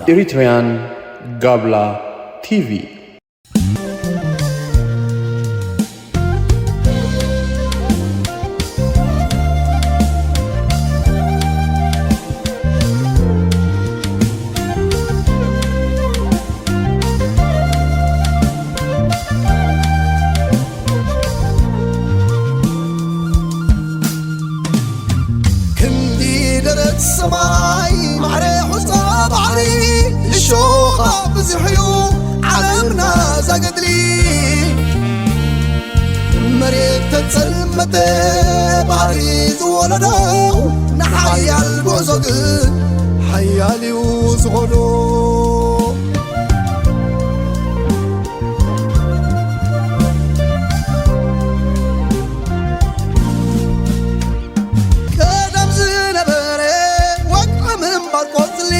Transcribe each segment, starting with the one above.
Eritrean Gabla T V. ክንዲ ደረት ሰማይ ማዕረ ሑጻ ባሕሪ እሾኻ ብዙሕ እዩ ዓለምና ዛገድሊ። መሬት ተጸልመተ ባሕሪ ዝወለዶ ንሓያል ጉዕዞ ግን ሓያል እዩ ዝኸዶ። ቀደም ዝነበረ ወግዒ ምንባር ቆጽሊ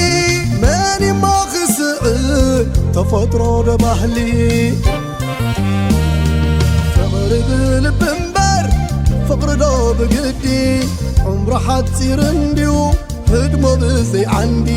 መን እሞ ክስዕር ተፈጥሮ ዶ ባህሊ? ፍቕሪ ብልቢ እምበር ፍቕሪ ዶ ብግዲ? ዕምሩ ሓጺር እንድዩ ህድሞ ብዘይ ዓንዲ።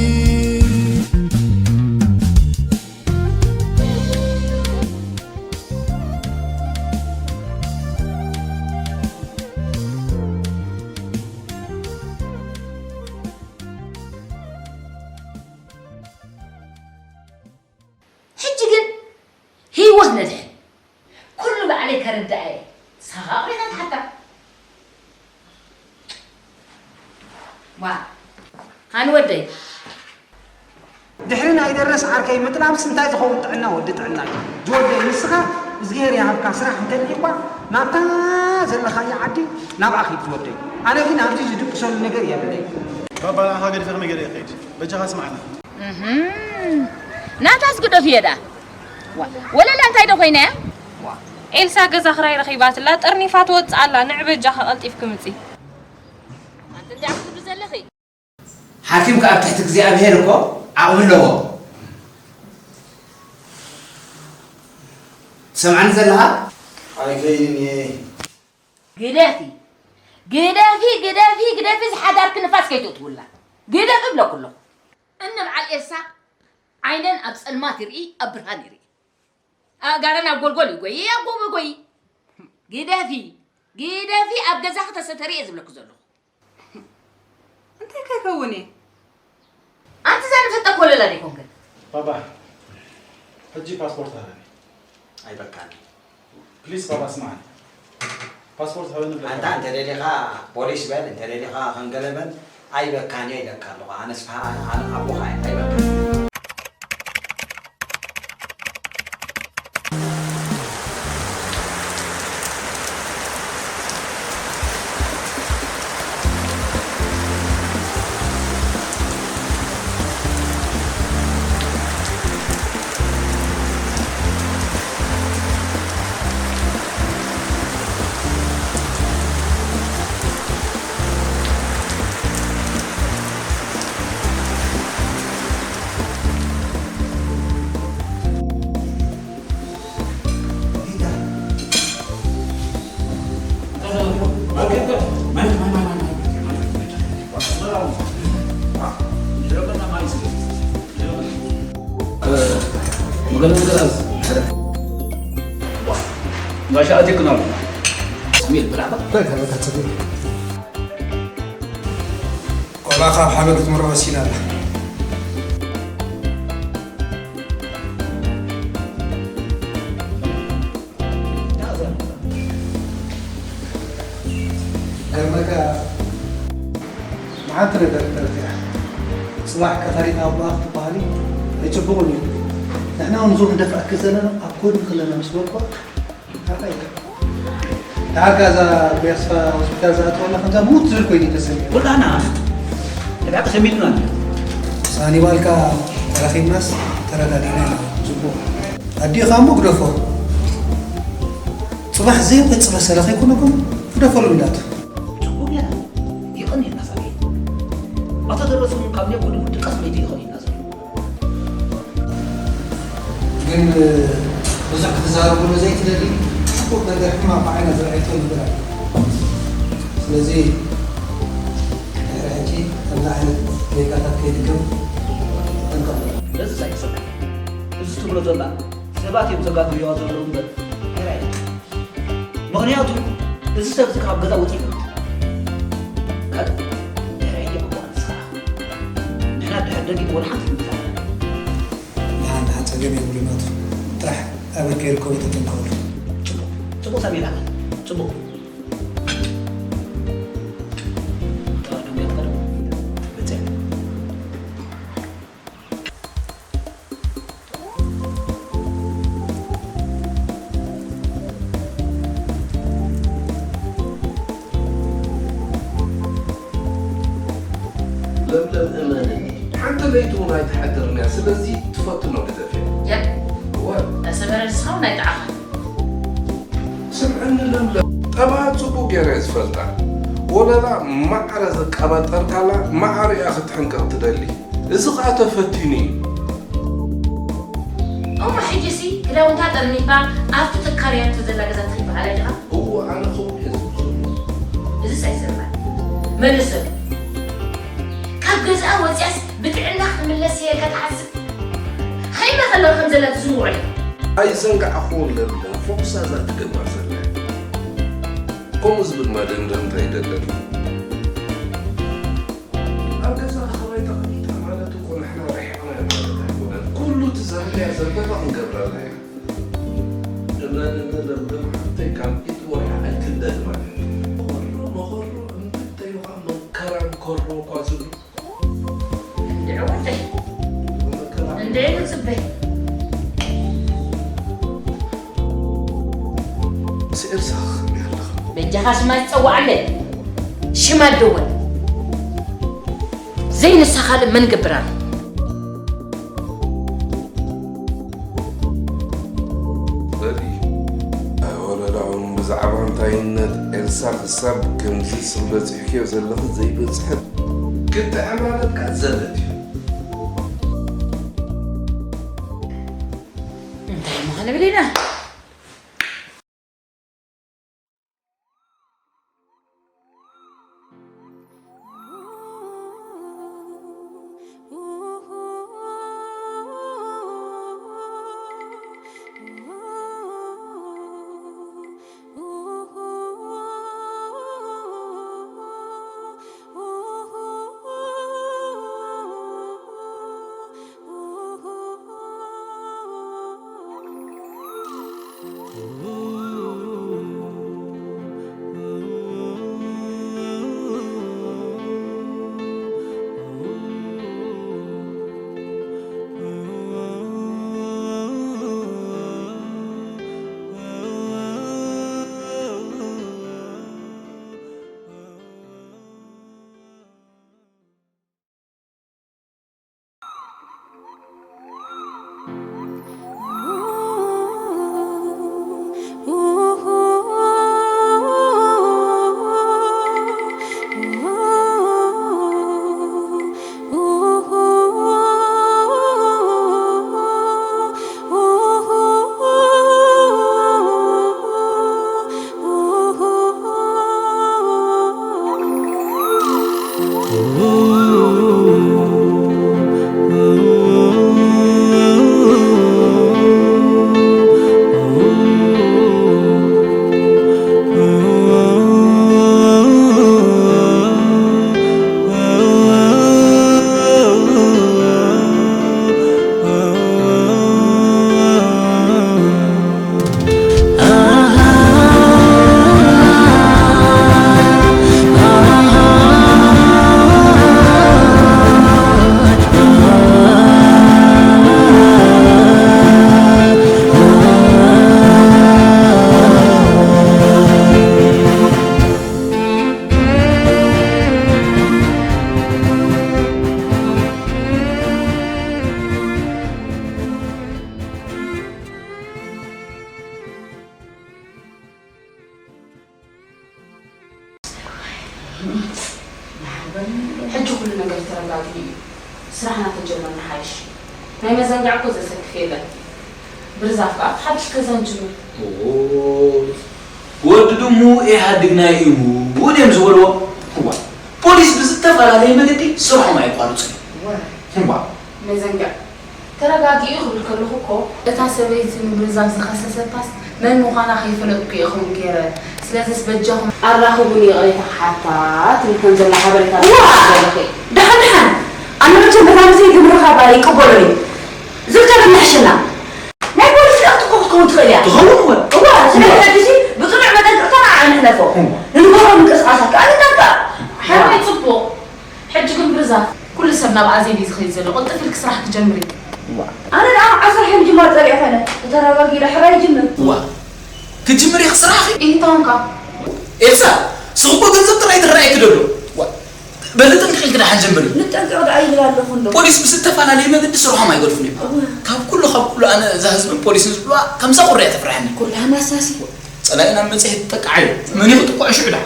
ሕጂ ግን ህይወት ነድሕን። ኩሉ ባዕለይ ከረድኣ እየ። ሳቓ ኣቕሪታት ሓታ። ዋ፣ ሃኒ ወደይ። ድሕሪ ናይ ደረስ ዓርከይ ምጥላምስ እንታይ ዝኸውን ጥዕና ወዲ ጥዕና እዩ። ዝወደይ ንስኻ እዝግሄር ይሃብካ ስራሕ እንተልዩ እኳ ናብታ ዘለኻያ ዓዲ ናብኣ ኺድ ዝወደይ። ኣነ ግን ኣብዚ ዝድቅሰሉ ነገር የብለይ። ባባ ንዓኻ ገዲፈ ከመይ ገለ ይኸይድ? በጃኻ ስማዕና። እህም። ናታስ ግደፍዮ ደኣ። ዋ፣ ወለላ እንታይ ዶ ኮይና እያ? ዋ፣ ኤልሳ ገዛ ክራይ ረኺባትላ፣ ጠርኒፋ ትወጽእ ኣላ፣ ንዕ በጃኻ ቀልጢፍኪ ምጺ። ኣንቲ እንታይ ዓም ትብሊ ዘለኺ? ሓኪምካ ኣብ ትሕቲ እግዚኣብሄር እኮ ዓቕሚ ኣለዎ። ትሰምዓኒ ዘለኻ? ኣይከይድን እየ። ግደፊ፣ ግደፊ፣ ግደፊ፣ ግደፊ፣ ዝሓዳርኪ ንፋስ ከይትእትውላ። ግደፊ እብለኩ ኣለኹ። እኒ በዓል ኤልሳ ዓይነን ኣብ ጸልማት ይርኢ፣ ኣብ ብርሃን ይርኢ። ኣእጋረን ኣብ ጎልጎል ይጎይ፣ ኣብ ጎቦ ይጎይ። ግደፊ፣ ግደፊ፣ ኣብ ገዛኺ ተሰተሪ እየ ዝብለኪ ዘለኹ። እንታይ ከይከውን እየ? ኣንቲ እዛ ንፍልጠት ኮለላ ዶ ይኮንክን? ባባ፣ ሕጂ ፓስፖርት ሃበኒ። ኣይበቃን። ፕሊስ ባባ ስማዕኒ። ፓስፖርት ሃበኒ ብለካ። ኣንታ እንተ ደሊኻ ፖሊስ በል፣ እንተ ደሊኻ ከንገለ በል፣ ኣይበቃን እየ ኢለካ ኣለኹ። ኣነስ ኣነ ኣቦኻ እየ፣ ኣይበቃን። ጋሻ ኣቲክና ኣሎ። ስሜል ብላዕባ። ቆልዓ ካብ ሓመድ ክትምርዖ ሲና ኣላ። ገርመካ፣ ንሓንቲ ነገር ተረዲኣ። ጽባሕ ቀታሊት ኣቦኣ ክትበሃሊ ኣይጽቡቕን እዩ። ንሕና እውን እዞም ንደፍኣኪ ዘለና ኣብ ጎድንኺ ኣለና ምስ በልኩዋ፣ ሓቃ ኢላ። ደሓር ከኣ እዛ ብያስፋ ሆስፒታል ዝኣተወላ ከምዛ ሙት ዝብል ኮይኑ እዩ ተሰሚዑ። ኩላና ንብዓት ሰሚዕና ኣሎ። ሳኒባልካ ተራኺብናስ ተረዳዲእና ኢና። ጽቡቕ። ኣዲኻ እሞ ግደፎ። ጽባሕ ዘይወጽ በሰለ ከይኮነኩም ግደፈሉ እንዳት። ጽቡቕ ጌና። ይቐንየልና ሳሚ። ኣቶ ደረሱ እውን ካብ ናይ ኩሉ ድቃስ መይቱ ይኸውን ኢልና ዘሎ። ግን ብዙሕ ክትዛረብሉ ዘይትደሊ ጽቡቕ ነገር ሕማቕ ዓይና ዝረኣየቶ ነገር ኣሎ። ስለዚ ድሕሪ ሕጂ ከምዚ ዓይነት ጌጋታት ከይድገም ተጠንቀቑ። ነዚ ሳይክሰካ እዚ ትብሎ ዘላ ሰባት እዮም ዘጋግዩዋ ዘለዉ እምበር፣ ኤራይ። ምኽንያቱ እዚ ሰብ እዚ ካብ ገዛ ውፅእ ይብል። ካልእ ኤራይ፣ ኣቦ ኣንስኻ ንሕና ድሕር ደጊ ወላ ሓንቲ ይምታና። ደሓን ደሓን፣ ጸገም የብሉን ኣቶ። ጥራሕ ኣበይ ከይርከቡ ተጠንቀቑሉ። ጽቡቕ፣ ጽቡቕ ሳሚራ፣ ጽቡቕ። ለምለም እመንኒ፣ ሓንቲ ለይቲ እውን ኣይትሓድርን እያ። ስለዚ ትፈትኖ ግደፍያ። ያ። እወ። ኣሰበረ ንስኻ እውን ኣይጠዓኻን። ስምዕኒ ለምለም፣ ጠባያ ጽቡቕ ገይረ እየ ዝፈልጣ። ወለላ ማዕረ ዘቀባጠርካላ ማዕረ እያ ክትሕንቀቕ ትደሊ። እዚ ኸኣ ተፈቲኑ እዩ። እሞ ሕጂሲ ክዳውንታ ጠርኒፋ ኣብቲ ተካርያቶ ዘላ ገዛ ትኽይድ በዓል ዲኻ? እወ፣ ኣነ ከምኡ እየ ዝብል ዘለኹ። እዚስ ኣይሰማዕን። መልሰሉ። ካብ ገዝኣ ወጺኣስ ብጥዕና ክትምለስ እየ ኢልካ ትሓስብ? ኸይዳ ከለኻ ከም ዘላ ትዝንግዖ ዲኻ? ኣይዘንጋዕኩዎን ለምለም፣ ፎኩስ እዛ ትገብራ ዘላ። ከምኡ ዝብል መደምደምታ ኣይደልን። ኣብ ገዛኻ ከማይ ተቐሚጣ ማለት እኮ ንሕና ርሒቕናያ ማለት ኣይኮነን። ኩሉ እቲ ዘድልያ ዘበላ ክንገብረላ ኢና። እመንኒ ለምለም ሓፍተይ፣ ካብ ኢድ ወርሒ ኣይክንደግማ። መኸሮ መኸሮ እምብተይ፣ መከራን ከሮ እኳ ዝብሉ። እንድዒ ወደይ፣ እንድዒ ንጽበይ። ምስ ኤልሳ ክኸመይ ኣለኻ? በጃኻ ሽማ ዝጸውዓለይ። ሽማ ደወል። ዘይንሳ ካልእ መን ገብር ኣሎ? በሊ፣ ኣይወለላውን ብዛዕባ እንታይነት ኤልሳ ክሳብ ከምዚ ስም በጺሕክዮ ዘለኺ ዘይበጽሐት ክትጥዕም ማለትካ ዘበት እዩ። እንታይ እሞ ክንብል ኢና? ሕጂ ኩሉ ነገር ተረጋጊኡ እዩ። ስራሕና ተጀመርና ሓይሽ። ናይ መዘንጋዕ እኮ ዘሰክፍ የለን። ብርዛፍ ከኣ ሓድሽ ገዛ ንጅምር። ኦይ፣ ወዲ ድሙ ኢህኣድግና እዩ ድዮም ዝበልዎ? እዋ፣ ፖሊስ ብዝተፈላለየ መገዲ ስርሖም ኣየቋርጹን እዮም። እዋ። እዋ። መዘንግዕ። ተረጋጊኡ ክብል ከለኹ እኮ፣ እታ ሰበይቲ ንብርዛፍ ዝኸሰሰታስ መን ምዃና ከይፈለጥኩ እየ ከምኡ ገይረ። ስለዚስ በጃኹም ኣራኽቡኒ ይቕሬታ ክሓታ ትብል ከም ዘላ ሓበሬታ እዋ! ዘለኺ። ደሓን ደሓን። ኣነ መቸም በታ መሰይ ግብርኻ እባ ይቅበሎን እዩ። ዝርከብ ንሕሽና። ናይ ፖሊስ ልእኽቲ እኮ ክትከውን ትኽእል እያ። ትኸውን እወ። እዋ፣ ስለዚ ሕጂሲ ብጽኑዕ መጠንቀቕታ ንዓኣ ንሕለፎ። እዋ። ንንገሮ ምንቅስቓሳት ከኣ ንጠንቀቕ። ሓራይ ጽቡቕ። ሕጂ ግን ብርዛፍ፣ ኩሉ ሰብ ናብ ኣዜብ እዩ ዝኸይድ ዘሎ። ቅልጥፍ ኢልኪ ስራሕ ክጀምር እዩ። ኣነ ደኣ መዓስ ስራሕ ምጅማር ጸሊኤ ኮነ። ተተረጋጊ ኢለ ሕራይ ይጅምር። እዋ፣ ክጅምር ኢኺ ስራሕኺ? ኢሂ፣ እንታወንካ? ኤልሳ፣ ስኽቦ ገንዘብ ጥራይ ትረኣየኪ ደሎ። እዋ፣ በሊ ጥንቅቕ ኢልኪ ደሓን ጀምሪ። ንጠንቀቕ ደኣ ይብል ኣለኹ እንዶ። ፖሊስ ብዝተፈላለየ መገዲ ስርሖም ኣይገድፉን እዮም። እዋ። ካብ ኩሉ፣ ካብ ኩሉ ኣነ እዛ ህዝብን ፖሊስን ዝብልዋ ከምዛ ቁሪ እያ ተፍርሓኒ። ኩላ ማሳሲ። ጸላኢና መጺኡ ይጠቅዓ እዩ። መን እዩ ክጥቅዖ ሽዑ ደኣ?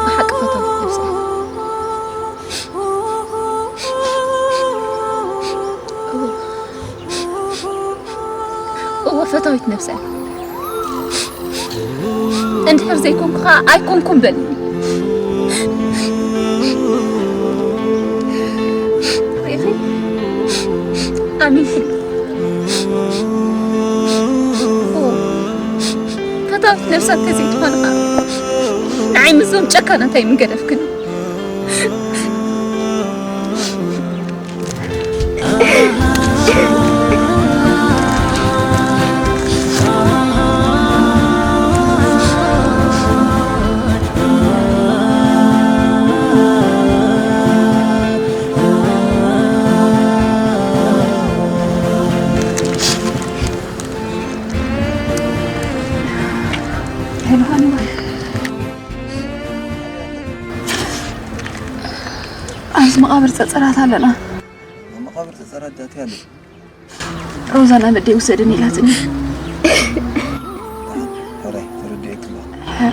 ብሓቂ ፈታዊት ነብሰይ። እወ፣ ፈታዊት ነብሰይ። እንድሕር ዘይኮንኩ ኸኣ ኣይኮንኩን በልኒ። ርኢኺ? ኣሚንኩ። ኦ፣ ፈታዊት ነብሳ እንተዘይትኾኒ ኸኣ ንዓይ ምስዞም ጨካናት ኣይምገደፍክን። ሄሎ ሃኒማ፣ ኣብዚ መቓብር ጸጸራት ኣለና። ኣብ መቓብር ጸጸራት ዳቲ ኣለሽ? ሮዛ ናብ ኣደይ ውሰድኒ ኢላትኒ። ሕራይ፣ ተረዲኤኪ ኣለኹ።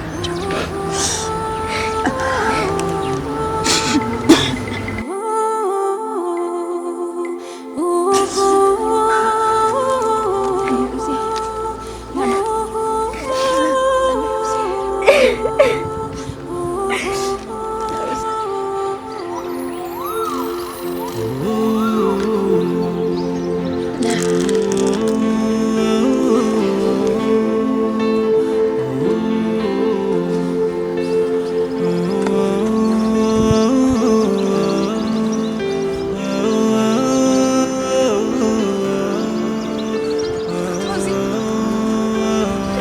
ሮዚ፣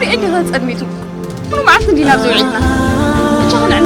ርኤ ዲኻ ጸልሚቱ? ሙሉ መዓልቲ እንዲና ኣብዚ ውዒልና። ብቻ ክንዕነ።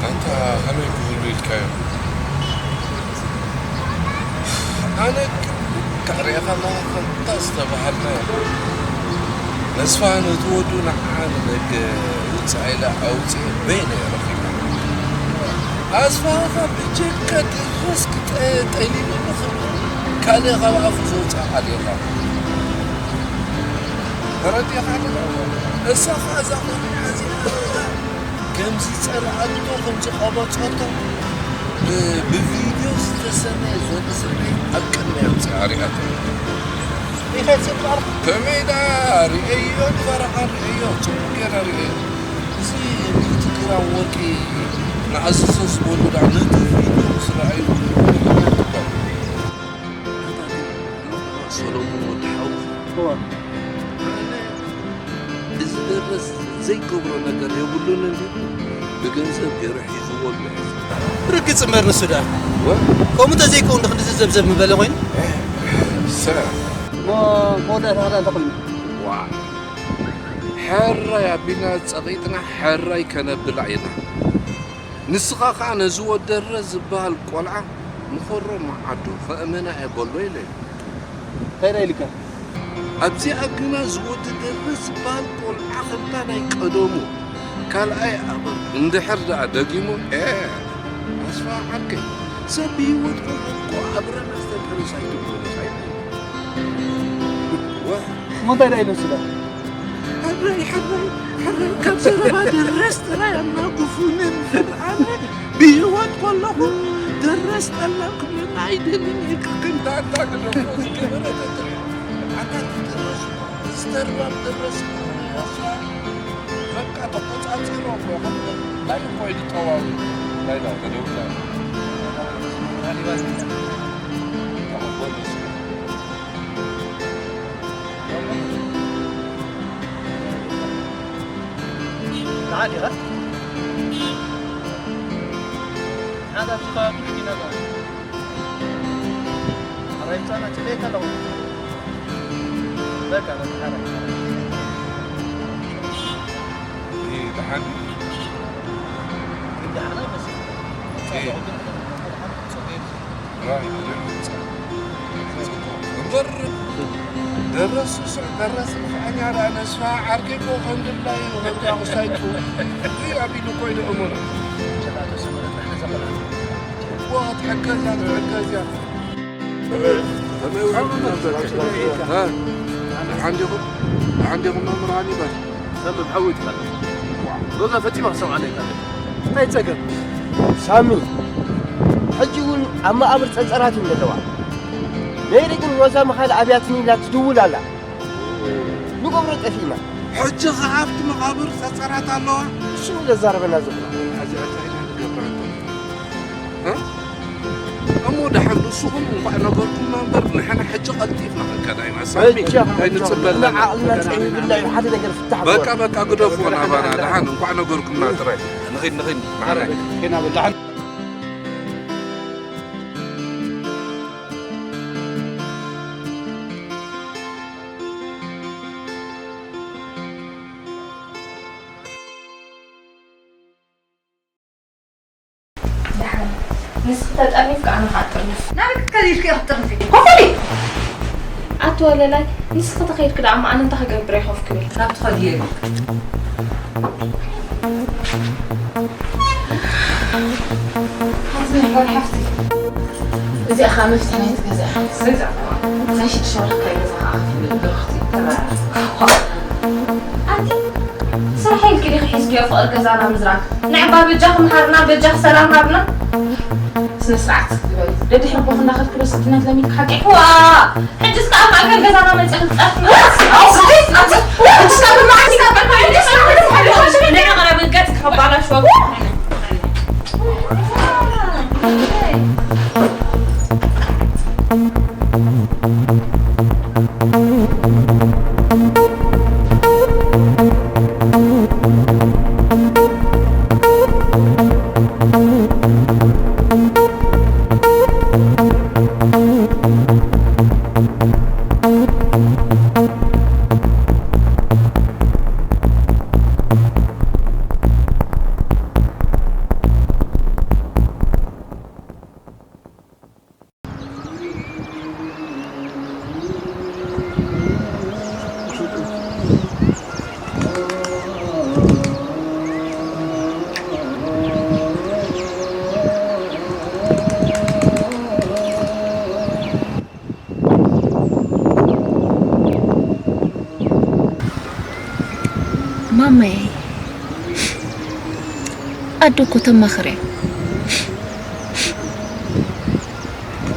ኣንታ ከመይ ክህሉ ኢልካዮ? ኣነ ክሪእኻ ኣለኻ ከምታ ዝተባሃልናዮ። ነስፋ ነቲ ወዱ ንዓ ንደገ ውጻእ ኢለ ኣውጽኤ በይነ እየ ረኺበ። ኣስፋኻ ብጀካ ድረስ ክጠ-፣ ጠሊሉኒ ክብል ካልእ ካብ ኣፉ ዘውጽእ ቃል የለን። ተረዲእኻ ኣለኻ? እሳ ኸኣ እዛ ቆልዓ እዚኣ ከምዚ ጸልኣቶ፣ ከምዚ ቀበጸቶ፣ ብ-፣ ብቪድዮ ዝተሰነየ ዘሎ ስርናይ ኣብ ቅድሚኣ ኣምጺኣ ኣርእያቶ። ኢኸ ጽቡቕ ኣልኩ? ከመይ ደኣ ርእየዮ፣ ንፈረቓ ርእየዮ፣ ጽቡቕ ጌረ ርእየዮ። እዚ ሚእቲ ግራም ወርቂ ንኣዝዞ ዝበሉ ደኣ ነቲ ቪድዮ ምስ ረኣዩ፣ ሰሎሞን ወዲ ሓውኺ። እወ። ኣነ እዚ ደረስ ዘይገብሮ ነገር የብሉን እንዲ ብገንዘብ ገይሩ ሒዝዎ ኣሎ። ርግጽ እምበር ንሱ ደኣ። ወ? ከምኡ እንተዘይከውን ዶ ክንድዚ ዘብዘብ ምበለ ኮይኑ? ሰ- እሞ መወዳእታ ኸዳ እንታይ ኮይኑ? ዋ። ሕራይ ኣቢልና ጸቒጥና ሕራይ ከነብላ ኢና። ንስኻ ኸኣ ነዚ ወደረ ዝበሃል ቆልዓ ምኸሮ መዓዶ ኸእመና እየ በሎ ኢለ። እንታይ ደኣ ኢልካ? ኣብዚኣ ግና እዚ ወዲ ደርበ ዝበሃል ቆልዓ ከምታ ናይ ቀደሙ ካልኣይ ኣበር እንድሕር ደኣ ደጊሙ፣ ኤ፣ ኣስፋ ዓርከይ፣ ሰብ ብህይወት ከሎ እኮ ኣብ ረመጽ ተንጠርስ ኣይትብሎ፣ ኣይብልን። ወ- እሞ እንታይ ደኣ ኢሉ ንሱ ደኣ? ሕራይ፣ ሕራይ፣ ሕራይ፣ ካብ ዘረባ ደረስ ጥራይ ኣናጉፉኒ እምበር ኣነ ብህይወት ከለኹ ደረስ ጠላም ክብለኒ ኣይደልን እየ። ክክንዳታ ግደፎ ዝገበረ ተትርኢ። ኣታ ትደረሱ፣ ዝተርባም ደረስ ኣስፋ በቃ ተቆጻጺሮ እኮ፣ ከምዚ ላይ እኮ እዩ ዝጠዋዊ። ላይ ዳ ተደውላ። ተቐበሉ እስኪ። ደሓን ዲኻ? ደሓን ኣብቲ ከባቢ ሕክይና ኣለኹ። ኣራይ ምጻና ጽበየካ ኣለኹ። በቃ፣ በቃ፣ ሓራይ። ይሄ ደሓን ድዩ? ደሓን ኣይመስልን። ይሄ እምበር ደረሱ ስዕ ደረስ ንፍዓኛ ደኣ ነስፋ ዓርከይ እኮ ከም ድላዩ ከምቲ ኣቑሳይ እኮ እዩ ኣቢሉ እኮ ኢሉ እሙኑ። ዋ፣ ትሕገዝ እያ፣ ትሕገዝ እያ። ከመይ ውዒልኩም ነበር? እ? ደሓን ዲኹም? ደሓን ዲኹም መምህር ሃኒባል? ሰምም ሓወይ ትኻል። ሮዛ ፈጺማ ክሰምዓና ኣይከኣለትን። እንታይ ጸገም? ሳሚ፣ ሕጂ እውን ኣብ መቓብር ጸጸራት እየን ዘለዋ። ሜሪ ግን ሮዛ ምኻድ ኣብያትኒ ኢላ ትድውል ኣላ። ንገብሮ ጠፊእና። ሕጂ ኸኣ ኣብቲ መቓብር ጸጸራት ኣለዋ። እሱ እዩ ዘዛረበና ዘሎ። እዚኣ እንታይ ኢና ንገብራ እንተ? እ? እሞ ደሓን ንስኹም እንኳዕ ነገርኩምና እምበር፣ ንሕና ሕጂ ቀልጢፍና ክንከዳ ኢና። ሳሚ፣ ሕጂ ከይንጽበለና። ዓቕልና ጸቢብና እዩ። ሓደ ነገር ፍታሕ በቃ፣ ግበር። በቃ፣ ግደፉ ናባና። ደሓን እንኳዕ ነገርኩምና ጥራይ። ንኺድ፣ ንኺድ፣ መዓረይ። ኬና በል፣ ደሓን። ደሓን። ንስኺ ተጠርኒፍኪ ኣነ ኸኣ ጥርንፍ። ናበይ ክትከዲ ኢልኪ ኢኺ ትጥርንፊ? ኮፈሊ! ኣቲ ወለላይ፣ ንስኺ ተኸይድኪ ደኣ እሞ ኣነ እንታይ ክገብር እየ ኮፍ ክብል? ናብ ትኸዲ እየ ኢልኪ። ሓንቲ ነገር ሓፍቲ። እዚኣ ኸኣ መፍትሒ ናይቲ ገዛ እያ። ገዛ? ናይ ሽዱሽተ ወርሒ ክራይ ገዛ ኸኣ ከፊለ ኣለኹ። ኣቲ ስራሕ ኢልኪ ዲኺ ሒዝክዮ ፍቕሪ ገዛና ምዝራግ? ንዕባ በጃኺ ምሃርና፣ በጃኺ ሰላም ሃብና። ስነ ስርዓት ግበሪ። ደድሕሪ ቦኽ እንዳኸድኪ ዶ ስድነት ለሚድኪ ሓቂ? ዋ! ሕጅስ ከኣ ኣብ ማእከል ገዛና መጺኺ ትጻርፊ? ንዒ ቐረቢ ገጽኪ ከባላሽወኪ። ማይ ኣዶ እኮ ተማኽር እያ።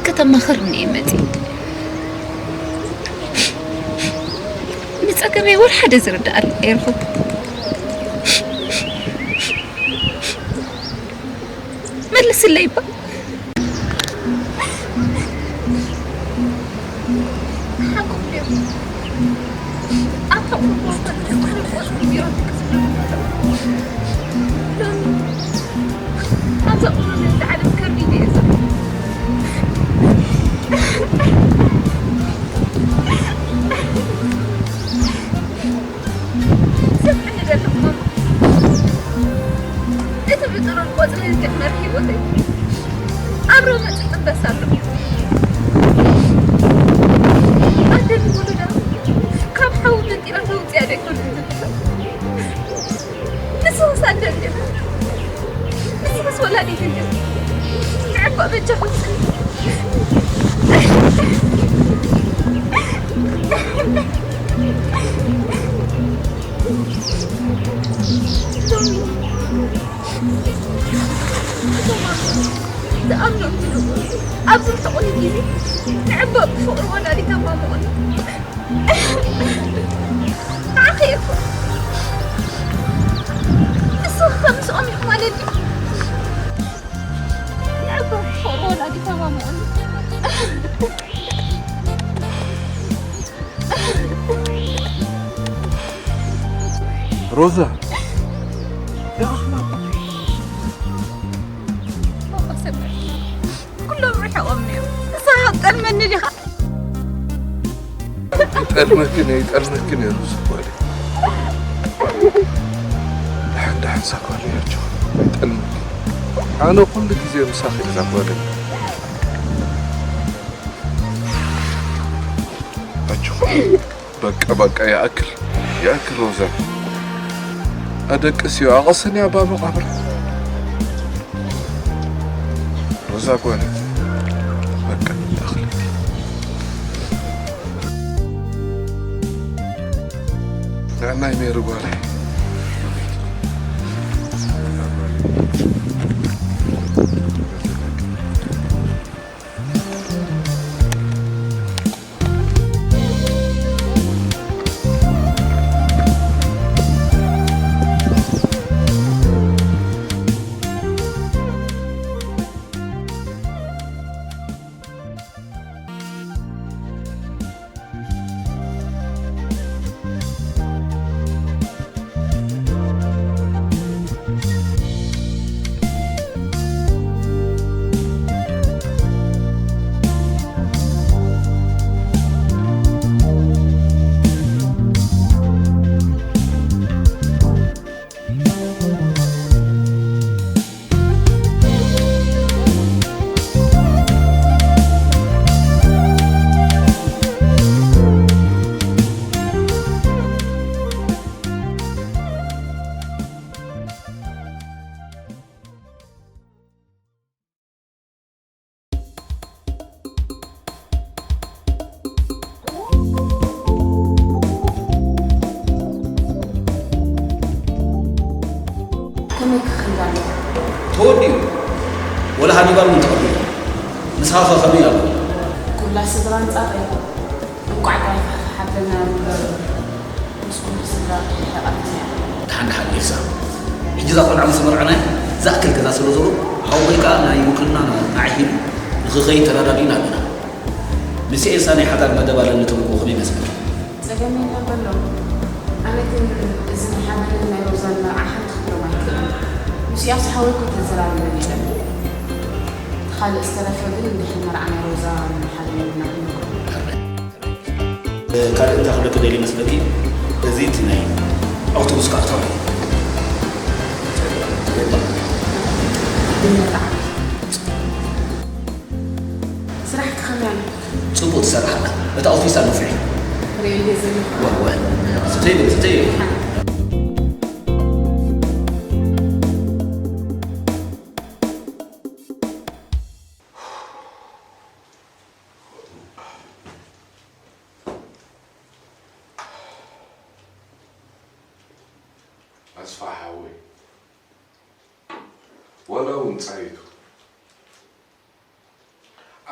ከተማኽርኒ እየ መፂእ። ንፀገመይ ወላ ሓደ ዝርዳኣኒ ኣይረኸብኩ። መልስለይ እባ። ሓቁ ድዩ? ኣብ ሕቑ ሎሚ ኣብዛ ቁኖ ነቲ ዓለም ከርዲዱ እየ ዘሎ። ስምዕኒ ዘለኹም ማማ፣ እቲ ብጥሩን ቆጽሊ ዝጅመር ህይወተይ ኣብ ረመጽ ይጥበስ ኣሎ። ኣደ ንውሉዳ ካብ ሓዊ መንጢራ ተውጽያ ዶ ኣይኮነትን? ንስኽስ ኣደ እንዲኻ? ንስኽስ ወላዲት እንዲኻ? ንዕባ በጃኹም። ሎሚ እቶም ዝኣምኖም ዝነበሩ ኣብዚ ዝተቖኒ ግዜ ንዕባ ብፍቕሪ ወላዲት ኣማሙቑኒ። ንዓኺ እየ እኮ። ንስኺ ከ ምስኦም ኢኺ ማለት ድዩ? ንዕባ ብፍቕሪ ወላዲት ኣማሙቑኒ። ሮዛ ኩሎም ርሕቖም ነይሩ። ንስኻ ክትጠልመኒ ዲኻ? ይጠልመክን እየ ይጠልመክን እየ ሮዛ ጓለይ። ደሓን ደሓን እዛ ጓለይ ኣጆኺ ኣይጠልመክን። ኣነ ኩሉ ግዜ ምሳኺ እየ እዛ ጓለይ። ኣጆኺ በቃ በቃ ይኣክል ይኣክል ሮዛ ኣደቅስዮ ኣቐስንያ ኣባ መቓብር ሮዛ ጓለይ በቃ ይኣኽለኪ። ጥዕናይ ሜሪ ጓለይ። ከመይ ክኽንዳ ኣለዎ? ተወዲኡ ወላ ሃኒባል እውን ተቐቢሉ። ንስኻ ኸ ከመይ ኣሎ? ኩላ ስድራ ኣንጻር እያ። እንቋዕ ጋይፋ ሓበና እምበር ምስ ኩሉ ስድራ ርሒቓትና እያ። ደሓን ደሓን ኤልሳ፣ ሕጂ እዛ ቆልዓ ምስ መርዐናያ ዝኣክል ገዛ ስለ ዘሎ ሓወቦይ ከኣ ናይ ውክልና ኣዕሂዱ ንኽኸይድ ተረዳዲእና ኣለና። ምስ ኤልሳ ናይ ሓዳር መደብ ኣለኒ ትብልዎ ከመይ ይመስለኪ? ጸገም የለን በሎ። ኣነ ግን እዚ ናይ ሓበንን ናይ ሮዛን መርዓ ሓንቲ ክብሎም ኣይክእልን። ምስ ኢያሱ ሓወይ እኮ ተዘራሪበን የለን። እቲ ካልእ ዝተረፈ ግን እንድሕር መርዓ ናይ ሮዛ ናይ ሓበን ኢልና ክንብሎ። ካልእ እንታይ ክብለኪ ደልየ ይመስለኪ? እዚ እቲ ናይ ኣውቶቡስ ክኣትዋ እዩ። ግን መርዓ ስራሕኪ ከመይ ኣሎ? ጽቡቕ ትሰርሕ ኣላ። እታ ኣውቶቡስ ኣንፍሒ። ሬል ዘለኹ። ወ ወ። ስተይ በሊ ስተይ። ዋላ እውን ጻይቱ፣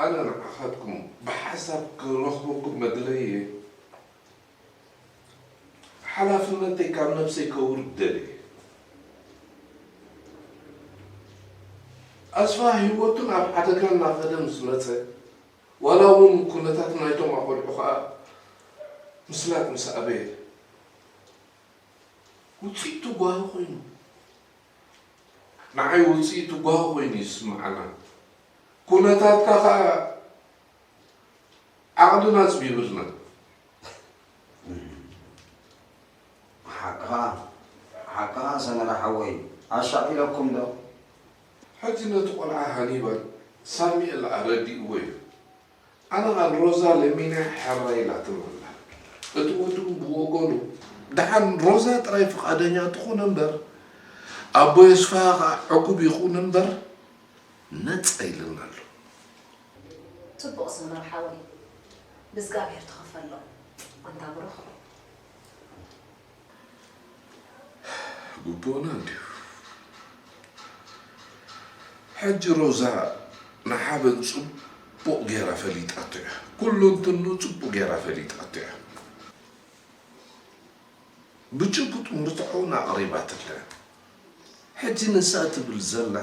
ኣነ ንዓኻትኩም ብሓሳብ ክረኽበኩም መድለየ። ሓላፍነተይ ካብ ነብሰይ ከውርድ ደልየ። ኣስፋ ህይወቱ ናብ ሓደጋ እናኸደ ምስ መጸ፣ ዋላ እውን ኩነታት ናይቶም ኣቖልዑ ኸኣ ምስላጥ ምስ ኣበየ፣ ውጽኢቱ ጓሂ ኮይኑ። ንዓይ ውጽኢቱ ጓሂ ኮይኑ ይስምዓና። ኩነታትካ ኸኣ ዓቕልና ጽቢብልና። ሓቅኻ፣ ሓቅኻ ሰመረ ሓወይ፣ ኣሻቒለኩም ዶ? ሕጂ ነቲ ቆልዓ ሃኒባል ሳሚኤል ኣረዲእዎ እዩ። ኣነ ኸኣ ንሮዛ ለሚነ ሕራይ ኢላትኒ ኣላ። እቲ ወዲ እውን ብወገኑ፣ ደሓን ሮዛ ጥራይ ፍቓደኛ ትኹን እምበር፣ ኣቦ የስፍሃ ኸኣ ዕጉብ ይኹን እምበር፣ ነጻ ኢሉኒ ኣሎ። ጽቡቕ ሰመረ ሓወይ፣ ብእግዚኣብሄር ተኸፈሎ። ኣንታ ብሩኽ። ግቡእና እንድዩ። ሕጂ ሮዛ ንሓበን ጽቡቕ ገይራ ፈሊጣቶ እያ። ኩሉ እንትኑ ጽቡቕ ገይራ ፈሊጣቶ እያ። ብጭቡጥ ምርትዖ እውን ኣቕሪባትለ። ሕጂ ንሳ ትብል ዘላ፣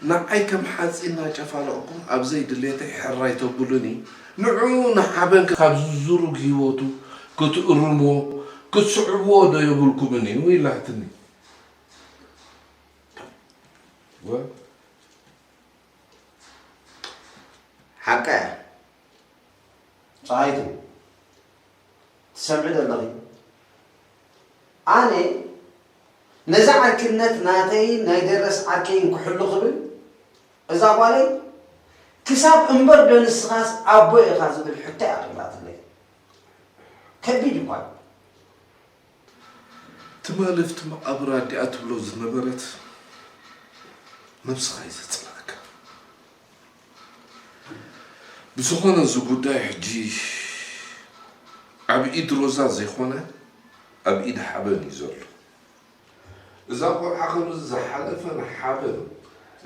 ንዓይ ከም ሓጺን እናጨፋለቕኩም ኣብ ዘይድሌተይ ሕራይ ተብሉኒ፣ ንዕኡ ንሓበን ካብ ዝሩግ ህይወቱ ክትእርምዎ፣ ክትስዕብዎ ዶ የብልኩምን እዩ ኢላትኒ። ወ- ሓቃ እያ። ጸሃይቱ፣ ትሰምዒ ዶ ኣለኺ? ኣነ ነዛ ዓርክነት ናተይን ናይ ደረስ ዓርከይን ክሕሉ ክብል፣ እዛ ጓለይ ክሳብ እምበር ዶ ንስኻስ ኣቦ ኢኻ ዝብል ሕቶ እያ ኣቕሪባትለይ። ከቢድ እኳ እዩ። ትማሊ ኣብቲ መቓብር ኣዲኣ ትብሎ ዝነበረት ነብስኻ እዩ ዘጽልኣካ። ብዝኾነ እዚ ጉዳይ ሕጂ ኣብ ኢድ ሮዛ ዘይኮነ ኣብ ኢድ ሓበን እዩ ዘሎ። እዛ ቆልዓ ከምዚ ዝሓለፈ ንሓበን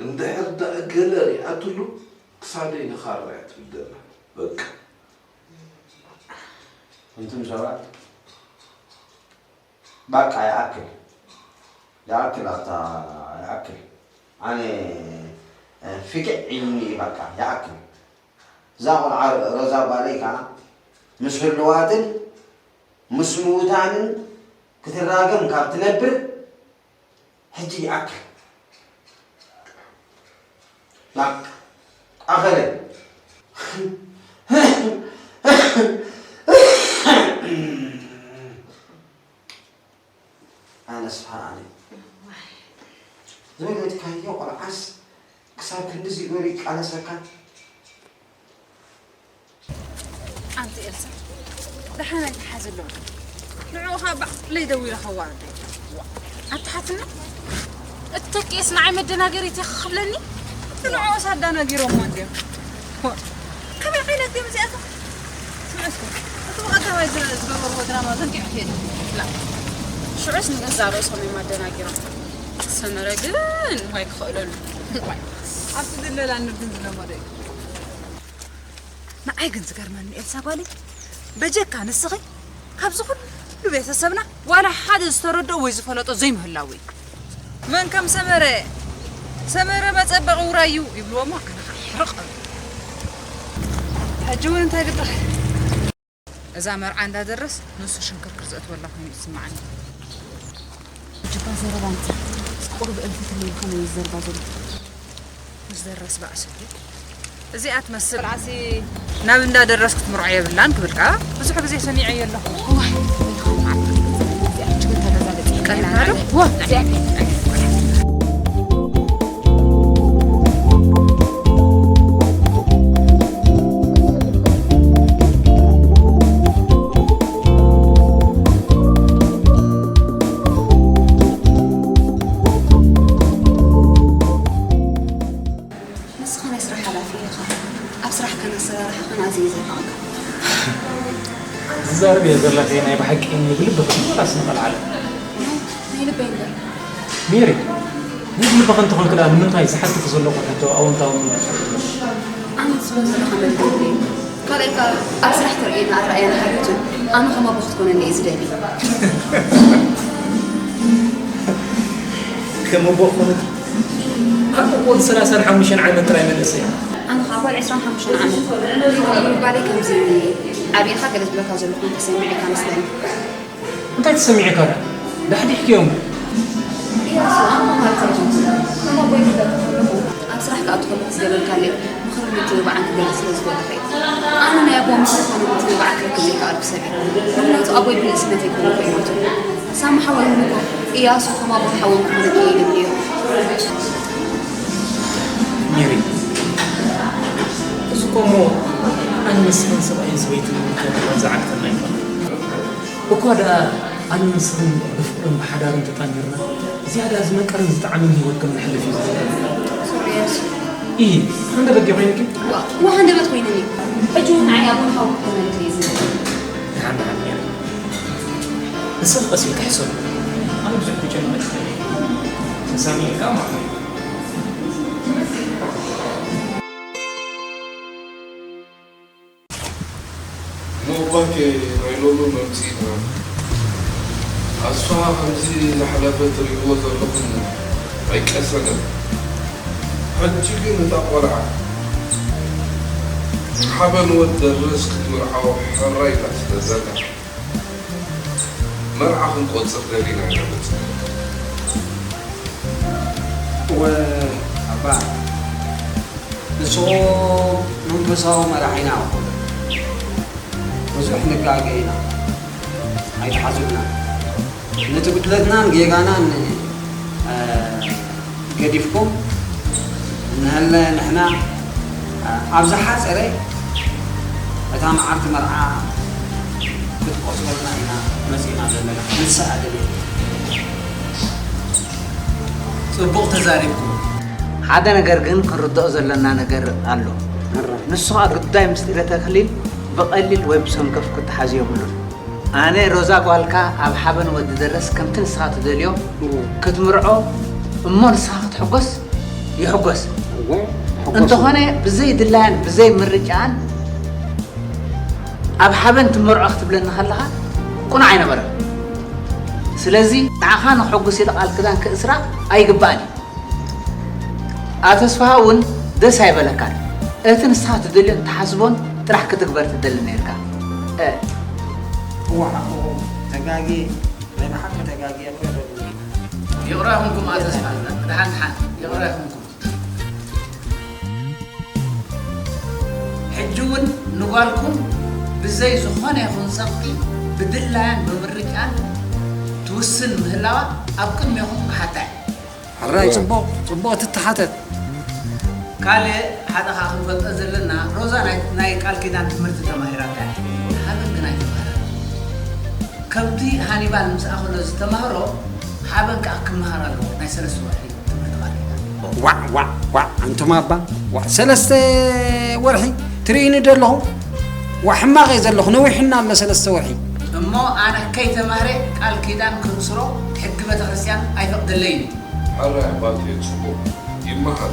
እንድሕር ደኣ ገለ ሪኣትሉ ክሳደይ ንኻራ እያ ትብል ዘላ። በቃ። እንቱም ሰባት ባቃ ይኣክል። ይኣክል ኣታ ይኣክል። ኣነ ፊክዕ ኢሉኒ እዩ ባቃ ይኣክል። እዛ ቆልዓ ሮዛ ጓለይ ከኣ ምስ ህልዋትን ምስ ምዉታንን ክትራገም ካብ ትነብር ሕጂ ይኣክል። ላቅ ኣኸለ። ኣነስ ፈራኒ። ዝወለድካዮ ቆልዓስ ክሳብ ክንድዚ ገይሩ ይቃለሰካ? ኣንቲ ኤልሳ፣ ደሓን ኣይትሓዚ ኣሎ። ንዕኡ ኸኣ ባዕለይ ደዊለ ከዋርዶ። ኣትሓትና፣ እቲ ተኪኤስ ንዓይ መደናገሪት ኢኺ ክብለኒ? ንዕኡስ ኣዳናጊሮሞ እንድዮም። ከመይ ዓይነት ድዮም እዚኣቶም? ስምዒ እስከ፣ እቲ ብቐዳማይ ዝረ-፣ ዝገበርዎ ድራማ ዘንጊዑ ከይዱ። ላ፣ ሽዑስ ንገዛእ ርእሶም እዮም ኣደናጊሮም። ሰመረ ግን ዋይ ክኽእለሉ። ዋይ። ኣብቲ ዝለላ ንርድን ዝለመዶ እዩ። ንዓይ ግን ዝገርመኒ ኤልሳ ጓለይ፣ በጀካ ንስኺ ካብዚ ኩሉ ቤተሰብና ዋላ ሓደ ዝተረድኦ ወይ ዝፈለጦ ዘይምህላው እዩ። መን ከም ሰመረ፣ ሰመረ መጸበቒ ውራይ እዩ ይብልዎ እሞ ኣነ ኸዓ ሕርቕ እብል። ሕጂ እውን እንታይ ግድኺ? እዛ መርዓ እንዳደረስ ንሱ ሽንክርክር ዘእትወላ ኮይኑ ይስምዓኒ። ጅባ ዘረባ ኣምጽእ። ቁሩብ እንፍትለይ ከመይ እዩ ዘረባ ዘሎ? ምስ ደረስ ባእሲ ድዩ? እዚኣ ትመስል ቆልዓሲ ናብ እንዳ ደረስ ክትምርዖ የብላን ክብል ከኣ ብዙሕ ግዜ ሰሚዐዮ ኣለኹ። እዋይ፣ እዚኣ ትግል ተረጋገጽ። ቀሊልና ዶ? ዋ፣ እዚኣ ንስኻ ናይ ስራሕ ሓላፊ ኢኻ። ኣብ ስራሕካን ኣሰራርሓኻን ኣዝየ የድንቐካ። ትዛረብዮ ዘለኺ ናይ ብሓቂ ብልቢ ኸም ወላስ ንቐልዓለ? ናይ ልበይ እምበር። ሜሪ፣ ንልብኻ እንተኾንክላ ንምንታይ ዝሓትት ዘለኹ ሕቶ ኣወንታዊ ምላሽ ኣይትህቦ? ኣነ ዝብሎ ዘለኹ መልክዕ እዩ። ካልኣይ ከኣ ኣብ ስራሕ ተርእየና ኣረኣእያና ሓልዮትን ኣነ ከም ኣቦ ክትኮነኒ እየ ዝደሊ። ከም ኣቦ ክኾነኪ? ኣነ እኮ ሰላሳን ሓሙሽተን ዓመት ጥራይ መንእሰይ እየ። ኣነ ከኣ ጓል ዕስራን ሓሙሽተን ዓመት። ምባለይ ከምዚ እዩ። ዓብኻ ገለ ዝብለካ ዘለኹ እንተሰሚዐካ መስለኒ። እንታይ ተሰሚዑካ ደኣ? ዳሕዲሕክዮም። ኢያሱ፣ ኣነ ማለት ኣይኮንኩን። ከም ኣቦይ ክዛረብ ከለኹ፣ ኣብ ስራሕ ክኣቱ ከለኹ ዝገበርካለይ ምኽርን ምትብባዕን ክገልጽ ስለ ዝደለኹ እየ። ኣነ ናይ ኣቦ ምኽሪ ኮነ ምትብባዕ ክረክብ ዘይከኣልኩ ሰብ እየ። ምኽንያቱ ኣቦይ ብንእስነተይ ከለኹ እዩ ሞይቱ። ሳሚ ሓወይ እውን እኮ ኢያሱ ከም ኣቦን ሓውን ክኾነኪ እየ ኢሉኒ ነይሩ። ሜሪ፣ እዚ እኮ እሞ ኣነ ንስኽን ሰብኣይን ሰበይትን ንምንታይ ዝዓግተና ኣይኮነን። እኳ ደኣ ኣነ ንስኽን ብፍቕርን ብሓዳርን ተጣሚርና፣ ዝያዳ ዝመቀረን ዝጠዓመን ህይወት ከም ነሕልፍ እዩ ዝደሊ። ሶሪ፣ ኢያሱ። ኢሂ፣ ሃንደበት ድዩ ኮይንኪ? ዋ፣ ዋ፣ ሃንደበት ኮይነኒ። ሕጂ እውን ንዓይ ኣቦን ሓውን ክኾነልኪ እየ ዝደሊ። ደሓን፣ ደሓን፣ ሜሪ። ንስኺ ቀስ ኢልኪ ሕሰቢ። ኣነ ብዙሕ ክጨነቕ ኣይክእልን እየ። ተሰሚዑካ ማለት እዩ። እሞ እባኬ ናይ ሎሚ መምጽኢና ኣስፍሃ ከምዚ ዝሓለፈ ትርእይዎ ዘለኹም ኣይቀሰነን። ሕጂ ግን እታ ቆልዓ ሓበን ወድ ደረስ ክትምርዓው ሕራይ ኢላ ስለ ዘላ መርዓ ክንቆጽር ደሊና ኢና መጺና። እወ ኣባ፣ ንስኹም መንፈሳዊ መራሒና ኢኹም። ብዙሕ ንጋገ ኢና፣ ኣይትሓዙልና። ነቲ ጉድለትናን ጌጋናን፣ እ፣ ገዲፍኩም፣ እንሀለ ንሕና፣ እ፣ ኣብ ዝሓጸረ እታ መዓልቲ መርዓ ክትቆጽሩልና ኢና መጺእና ዘለና። ንስኣ ድሌት። ጽቡቕ ተዛሪብኩም። ሓደ ነገር ግን ክንርድኦ ዘለና ነገር ኣሎ። ንሱ ኸኣ ጉዳይ ምስጢረ ተክሊል ብቐሊል ወይ ብሰንከፍ ክትሓዝ የብሉን። ኣነ ሮዛ ጓልካ ኣብ ሓበን ወዲ ደረስ ከምቲ ንስኻ ትደልዮ ክትምርዖ እሞ ንስኻ ክትሕጎስ ይሕጎስ። እወ፣ ሕጎስ። እንተኾነ ብዘይ ድላያን ብዘይ ምርጫን ኣብ ሓበን ትመርዖ ክትብለኒ ከለኻ ቅኑዕ ኣይነበረን። ስለዚ ንዓኻ ንኸሕጉስ ኢለ ቃል ክዳን ክእስራ ኣይግባእን እዩ። ኣቶ ተስፋሃ እውን ደስ ኣይበለካን። እቲ ንስኻ ትደልዮን ትሓስቦን ጥራሕ ክትግበር ትደሊ ነይርካ። እ። እዋ ሓቅኹም፣ ተጋግየ፣ ናይ ብሓቂ ተጋግየ፣ ምሕረት ይቕረ ይኹንኩም ኣቶ ተስፋ፣ ደሓን ደሓን፣ ይቕረ ይኹንኩም። ሕጂ እውን ንጓልኩም ብዘይ ዝኾነ ይኹን ጸቕጢ ብድላያን ብምርጫን ትውስን ምህላዋ ኣብ ቅድሜኹም ክሓታ እየ። ሕራይ፣ ጽቡቕ፣ ጽቡቕ ትተሓተት። ካልእ ሓደ ኸኣ ክንፈልጦ ዘለና፣ ሮዛ ናይ፣ ናይ ቃል ኪዳን ትምህርቲ ተማሂራ እያ። ሓበን ግን ኣይተማህረን። ከምቲ ሃኒባል ምስኣ ከሎ ዝተማህሮ፣ ሓበን ከኣ ክመሃር ኣለዎ፣ ናይ ሰለስተ ወርሒ ትምህርቲ ቃል ኪዳን። ዋዕ፣ ዋዕ፣ ዋዕ፣ ኣንቱም ኣባ፣ ዋዕ፣ ሰለስተ ወርሒ ትርእይኒ ዶ ኣለኹም? ዋዕ፣ ሕማቕ እየ ዘለኹ፣ ነዊሑና ኣሎ ሰለስተ ወርሒ። እሞ ኣነ ከይተማህረ ቃል ኪዳን ክእስሮ ሕጊ ቤተክርስትያን ኣይፈቕደለይን እዩ። ሕራይ ኣባቴ ጽቡቕ ይመሃር፣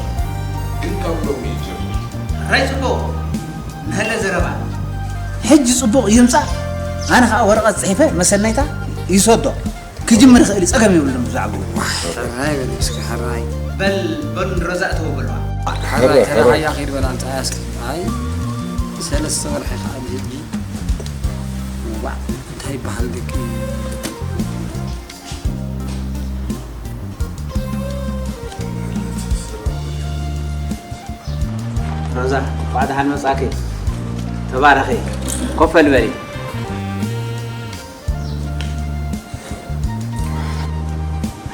ግን ካብ ሎሚ ይጀምር። ሕራይ ጽቡቕ፣ ንሀለ ዘረባ። ሕጂ ጽቡቕ ይምጻእ፣ ኣነ ኸኣ ወረቐት ጽሒፈ መሰነይታ ይሰዶ። ክጅምር ይኽእል እዩ፣ ጸገም የብሉን ብዛዕባኡ። ሕራይ በል እስኪ፣ ሕራይ። በል፣ በሉ ንሮዛ እተው በልዋ። ሕራይ፣ ሕራይ፣ ተረሃያ ሕራይ። ከይድ በላ፣ ኣምጽኣያ እስኪ። ኣይ፣ ሰለስተ ወርሒ ኸኣ ብህጂ። ዋዕ፣ እንታይ ይበሃል ደቂ? ሮዛ፣ እንኳዕ ደሓን መጻእኪ። ተባረኺ። ኮፍ በሊ በሊ።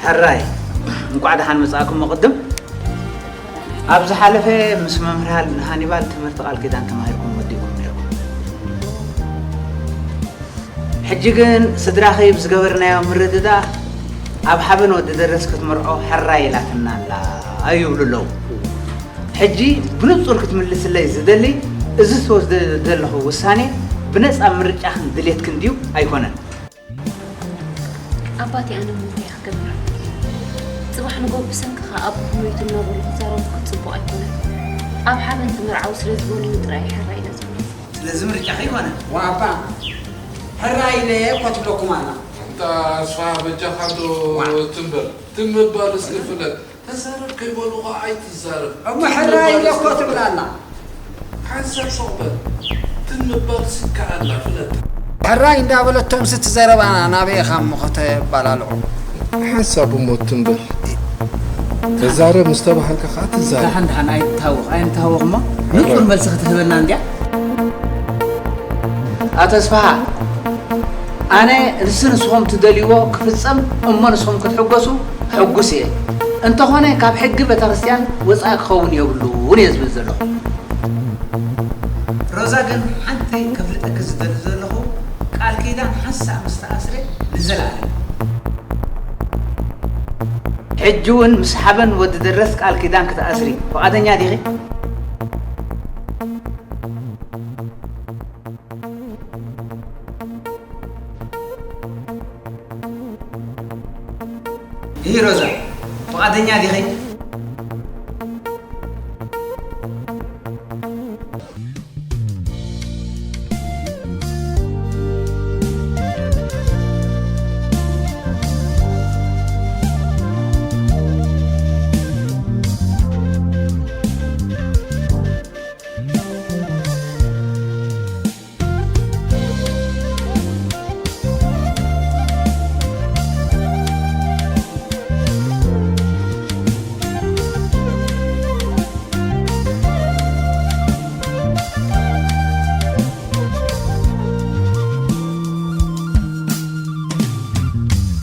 ሕራይ፣ እንኳዕ ደሓን መጻእኩም። ቅድም ኣብ ዝሓለፈ ምስ መምህር ሃል-፣ ሃኒባል ትምህርቲ ቃል ኪዳን ተማሂርኩም ወዲእኩም ነይርኩም። ሕጂ ግን ስድራኺ ብዝገበርናዮ ምርድዳእ ኣብ ሓበን ወዲ ደረስ ክትምርዖ ሕራይ ኢላትና ኣላ ይብሉ ኣለዉ። ሕጂ ብንጹር ክትምልስለይ ዝደሊ፣ እዚ ትወስዶ ዘለኹ ውሳኔ ብነጻ ምርጫኽን ድሌትክን ድዩ ኣይኮነን? ኣባቴ፣ ኣነ እሞ እንታይ ክገብር? ጽባሕ ንግሆ ብሰንክኻ ኣቦኹም ሞይቱ እናበሉ ክዛረቡ ክትጽቡቕ ኣይኮነን። ኣብ ሓበን ተመርዓዉ ስለ ዝበሉኒ ጥራይ ሕራይ ኢለ ዝብሎ። ስለዚ ምርጫኺ ኣይኮነን። ዋባ ሕራይ ኢለ እኮ ትብለኩም ኣላ። ኣንታ ኣስፋ በጃኻ ዶ ትም በል። ትም ምባል እስኪ ፍለጥ። ተዛረብ ከይበሉኻ ኣይትዛረብ። እሞ ሕራይ ኢለ እኮ ትብል ኣላ። ሓንሳብ ሱቕ በል። ትም ምባል ስከኣላ ፍለጥ። ሕራይ እንዳበለቶምስ እቲ ዘረባና ናበይ ኢኻ እሞ ከተባላልዖ? ሓንሳብ እሞ ትም በል። ተዛረብ ምስ ተባሃልካ ከኣ ትዛረብ። ደሓን ደሓን ኣይትታወኽ፣ ኣይንታወኽ እሞ ሕራይ። ንጹር መልሲ ክትህበና እንድያ። ኣቶ ኣስፍሃ፣ ኣነ ንሱ ንስኹም ትደልይዎ ክፍጸም እሞ ንስኹም ክትሕጎሱ ሕጉስ እየ። እንተኾነ ካብ ሕጊ ቤተክርስትያን ወጻኢ ክኸውን የብሉን እየ ዝብል ዘለኹ። ሮዛ ግን ሓንቲ ከፍልጠኪ ዝደሊ ዘለኹ ቃል ኪዳን ሓንሳእ ምስ ተኣስረ ንዘለኣለም። ሕጂ እውን ምስ ሓበን ወዲ ደረስ ቃል ኪዳን ክትኣስሪ ፍቓደኛ ዲኺ? ይህ ሮዛ ፍቓደኛ ዲኺ?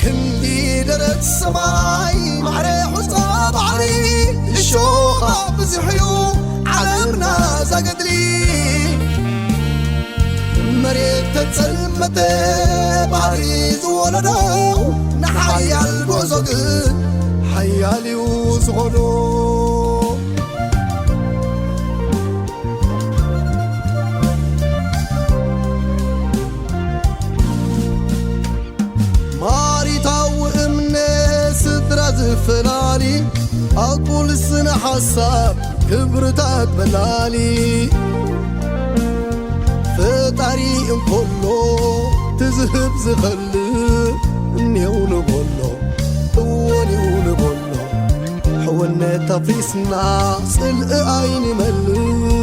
ክንዲ ደረት ሰማይ ማዕረ ሑጻ ባሕሪ እሾኻ ብዙሕ እዩ ዓለምና ዛገድሊ። መሬት ተጸልመተ ባህሪ ዝወለዶ ንሓያል ጉዕዞ ግን ሓያል እዩ ዝኾዶ። ማሪታዊ እምነት ስድራ ዝፈላሊ ኣቁል ስነ ሓሳብ ክብርታት በላሊ ፈጣሪ እንኮሎ ትዝህብ ዝኸልእ እኔው ንበሎ እወኔው ንበሎ ሕውነት ኣፍሪስና ጽልኢ ኣይንመልእ።